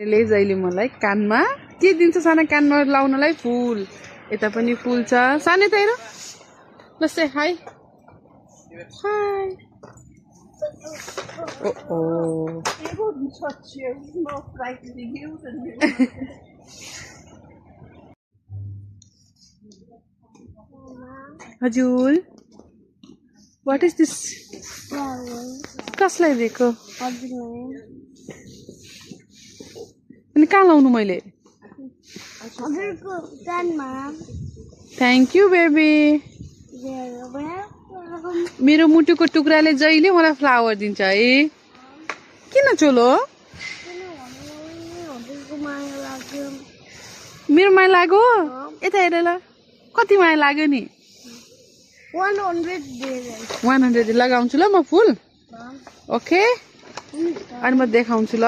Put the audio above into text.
ले जहिले मलाई कानमा के दिन्छ साना कानमा लाउनलाई फुल यता पनि फुल छ सानै त हेर ल से हाय हाय हजुर व्हाट इज दिस कसलाई दिएको अनि कहाँ लाउनु मैले थ्याङ्क यू बेबी मेरो मुटुको टुक्राले जहिले मलाई फ्लावर दिन्छ है किन चोलो मेरो माया लाग्यो यता हेर ल कति माया लाग्यो नि 100 लगाउँछु ल म फुल ओके अनि म देखाउँछु ल